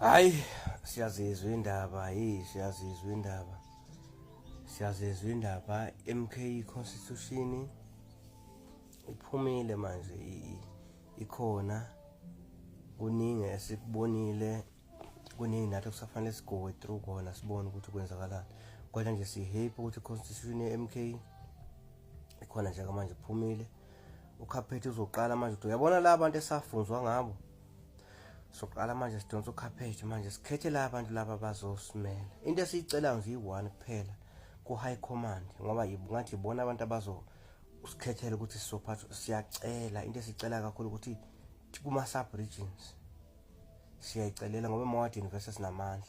Hayi, siyazizwa indaba, hey, siyazizwa indaba. Siyazizwa indaba. MK Constitution iphumile manje, ikhona. Kuningi esikubonile, kuningi nathi kusafanele sigowe through kona, sibone ukuthi kwenzakalani. Kodwa nje si-happy ukuthi i-constitution ye-MK ikhona njengamanje, iphumile. Ukhaphethe uzoqala manje ukuthi uyabona la bantu esafunzwa ngabo, soqala manje sidonsa ukhaphethe manje, sikhethe la bantu laba bazosimela. Into esiyicelayo nje iyi-one kuphela ku-high command, ngoba ngathi ibona abantu abazosikhethela ukuthi sizophathwa. Siyacela, into esiyicela kakhulu ukuthi kuma-sub regions siyayicelela, ngoba emawadini vese sinamandla.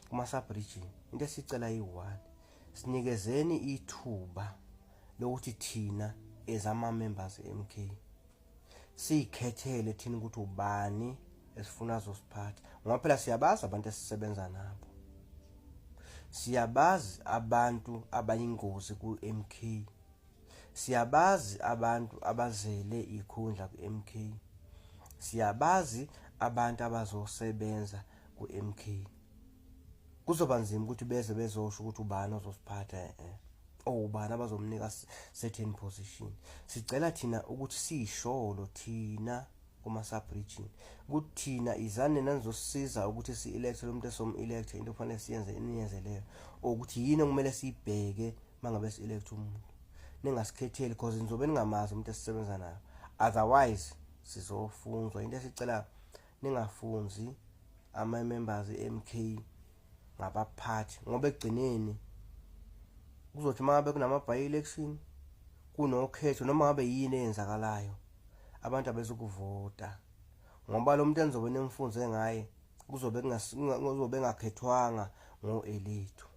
Kuma-sub region into esiyicela iyi-one: sinikezeni ithuba lokuthi thina as ama-members e-MK siyikhethele thina ukuthi ubani esifuna azosiphatha, ngoba phela siyabazi abantu esisebenza nabo, siyabazi abantu abayingozi ku-MK, siyabazi abantu abazele ikhundla ku-MK, siyabazi abantu abazosebenza ku-MK. Kuzoba nzima ukuthi beze bezosho ukuthi ubani ozosiphatha, ubani abazomnika certain position. Sicela thina ukuthi siyisholo thina kuma-sub region ukuthi thina izani nanizosisiza ukuthi si-elect lo muntu esom-elect. Into okufanele siyenze, niyenze leyo, ukuthi yini okumele siyibheke uma ngabe si-elect umuntu. Ningasikhetheli, because nizobe ningamazi umuntu esisebenza nayo, otherwise sizofunzwa. Into esicela, ningafunzi ama-members e-MK ngabaphathi, ngoba ekugcineni kuzothi uma ngabe kunama-by election, kunokhetho, noma ngabe yini eyenzakalayo, abantu abezukuvota, ngoba lo muntu enizobe nimfunze ngaye kuzobe engakhethwanga ngo-elethu.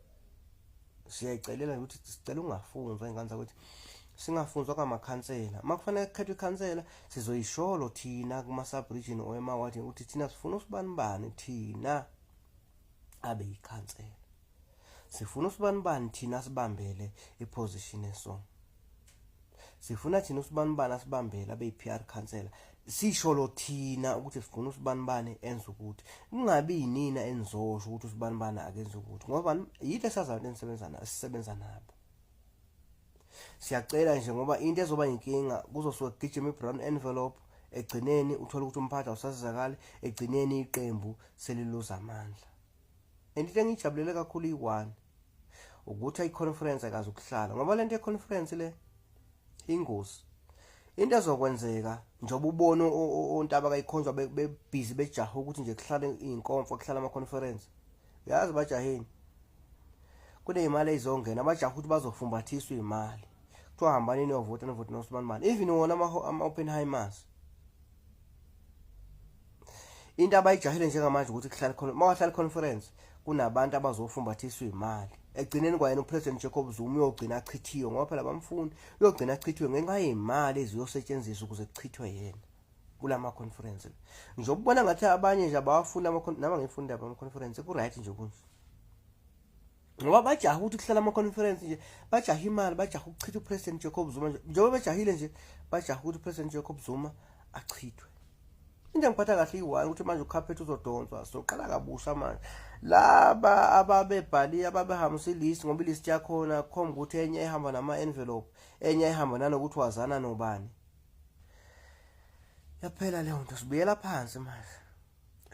Siyayicelela ukuthi sicela ungafunzwa, ingane zakuthi, singafunzwa kamakhansela. Uma kufanele kukhethwe ikhansela, sizoyisholo thina kuma-sub region or emawadini ukuthi thina sifuna usibanibani thina abe yikhansela, sifuna usibanibani thina asibambele iposition eso, sifuna thina usibanibani asibambele abe yi-PR councillor. Sisholo thina ukuthi sifuna usibanibani enze ukuthi, kungabi yinina enizosho ukuthi usibanibani akenze ukuthi, ngoba yinto esazi abantu enisebenza nabo, esisebenza nabo. Siyacela nje, ngoba into ezoba inkinga, kuzosuke kugijima i-brown envelope, egcineni uthola ukuthi umphathi awusasizakali, egcineni iqembu seliluza amandla. And into engiyijabulele kakhulu iyi-one ukuthi i-conference akazi ukuhlala, ngoba lento ye-conference le ingozi. Into ezokwenzeka, njengoba ubona ontaba kayikhonjwa bebhizi bejaha ukuthi nje kuhlale iy'nkomfa, kuhlala ama-conference, uyazi bajaheni, kuney'mali ey'zongena. Bajaha ukuthi bazofumbathiswa iy'mali, kuthiwa hambani niyovota, nivoti nosibanibani, even wona ama-Oppenheimers. Into abayijahile njengamanje ukuthi kuhlale khona, uma wahlala i-conference, kunabantu abazofumbathiswa iy'mali. Egcineni kwayena uPresident Jacob Zuma uyogcina achithiwe, ngoba phela bamfuni, uyogcina achithiwe ngenxa yey'mali eziyosetshenziswa ukuze kuchithwe yena kulama conference. Ngizobona ngathi abanye nje abawafuni nama ngifunda indaba ama-conference, ku-right nje kunje, ngoba bajaha ukuthi kuhlala ama-conference nje, bajaha imali, bajaha ukuchitha uPresident Jacob Zuma nje. Njengoba bejahile nje, bajaha ukuthi uPresident Jacob Zuma achithwe. Into engiphatha kahle iyi-one ukuthi manje ukhaphethe uzodonswa, soqala kabusha manje. Laba ababebhaliwe, ababehambisa ilist, ngoba ilist yakhona khomba ukuthi enye ehamba nama-envelope, enye ehamba nanokuthi wazana nobani, yaphela leyo nto. Sibuyela phansi manje,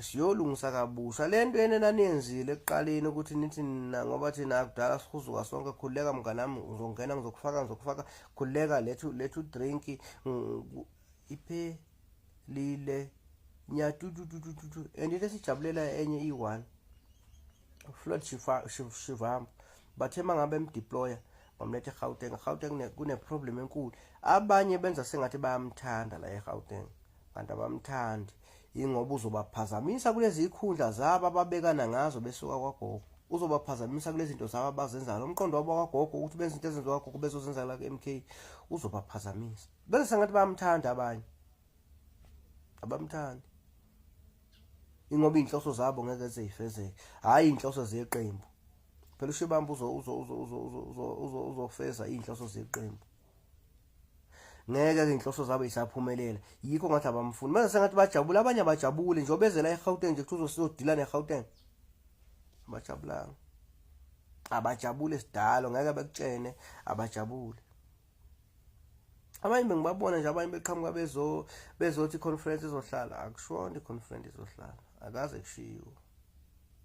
siyolungisa kabusha le nto yena enaniyenzile ekuqaleni, ukuthi nithi nina, ngoba thina kudala sihuzuka sonke. Khululeka mnganami, uzongena, ngizokufaka, ngizokufaka, khululeka, lethu lethu drink iphelile nyatututututu. And into esijabulela enye iyi-one, Floyd Shivambu, bathe uma ngabe emdeploya, bamletha eGauteng. Gauteng kune-problem enkulu. Abanye benza sengathi bayamthanda la eGauteng, kanti abamthandi, ingoba uzobaphazamisa kulezi ikhundla zabo ababekana ngazo besuka kwagogo, uzobaphazamisa kulezi zinto zabo abazenzayo. Lo mqondo wabo kwagogo ukuthi benze into ezenziwa kwagogo bezozenza la ku-MK, uzobaphazamisa. Benza sengathi bayamthanda abanye, abamthandi, ingoba iy'nhloso zabo ngeke zeyifezeke, hhayi iy'nhloso zeqembu. Phela uShivambu uzofeza iy'nhloso zeqembu. Ngeke izinhloso zabo isaphumelela, yikho ngathi abamfuni. Manje sengathi bajabule, abanye abajabule nje obezela eGauteng nje kuthiwa uzosizodila neGauteng. Abajabulanga, abajabule sidalo, ngeke bekutshene abajabule. Abanye bengibabona nje, abanye beqhamuka bezothi i-conference izohlala. Akushona i-conference izohlala, akaze kushiwo,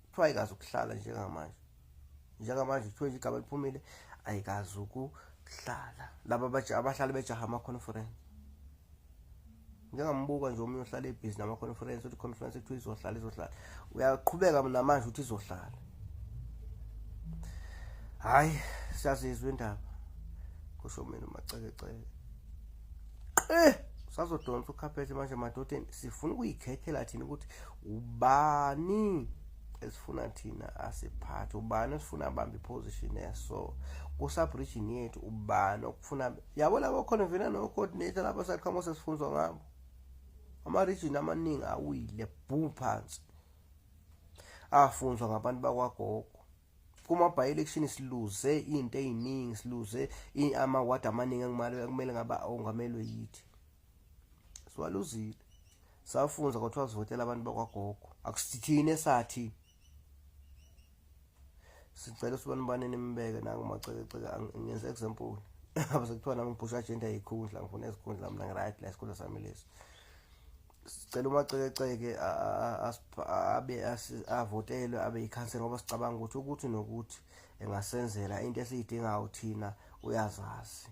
kuthiwa ayikazi ukuhlala njengamanje. Njengamanje kuthiwa nje igama liphumile, ayikazi ukuhlala. Laba abahlala bejaha ama-conference, njengambuka nje omunye ohlala ebhizi nama-conference, uthi conference kuthiwa izohlala, izohlala, uyaqhubeka namanje ukuthi izohlala. Hhayi, siyazizwa indaba, kusho mina uMacekeceke. Sazodonsa ukhaphethe manje emadodeni, sifuna ukuyikhethela thina ukuthi ubani esifuna thina asiphathe, ubani esifuna abambe iposition eso ku-sub-region yethu, ubani okufuna yabo labo convener no-coordinator lapho saqhamuka sesifunzwa ngabo. Ama-region amaningi awile bhu phansi, afunzwa ngabantu bakwagogo. Kuma-by-election siluze into ey'ningi, siluze amawadi amaningi ekumele ngabe ongamelwe yithi, siwaluzile. Safunza kwathiwa sivotela abantu bakwagogo, akusithini esathi sicela usibanibane nimbeke nangu Macekeceke. Ngenza example, abe sekuthiwa nami ngiphusha agenda yekhundla, ngifuna ezikhundla mina, ngi-right la, isikhundla sami lesi. Sicela uMacekeceke abe avotelwe abe yikhansela, ngoba sicabanga ukuthi nokuthi engasenzela into esiyidingayo thina, uyazazi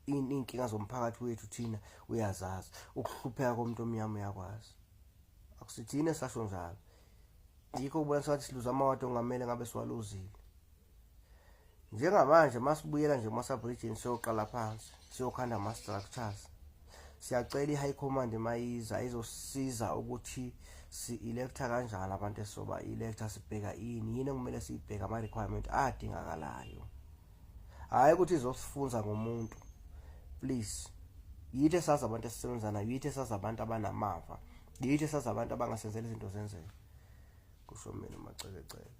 iy'nkinga zomphakathi wethu thina, uyazazi ukuhlupheka komuntu omnyama, uyakwazi. Akusithini esasho njalo, yikho kubona sengathi siluza amawadi ongamele ngabe siwaluzile. Njengamanje masibuyela nje kuma-sub-region, siyoqala phansi, siyokhanda ama-structures. Siyacela i-high command mayiza izosiza ukuthi si-electa kanjani abantu esizoba electa, sibheka ini, yini ekumele siyibheke, ama-requirement adingakalayo, hhayi ukuthi izosifunza ngomuntu. Please, yithi esazi abantu esisebenza nayo, yithi esazi abantu abanamava, yithi esazi abantu abangasenzela izinto zenzeke, kusho mina uMacekeceke.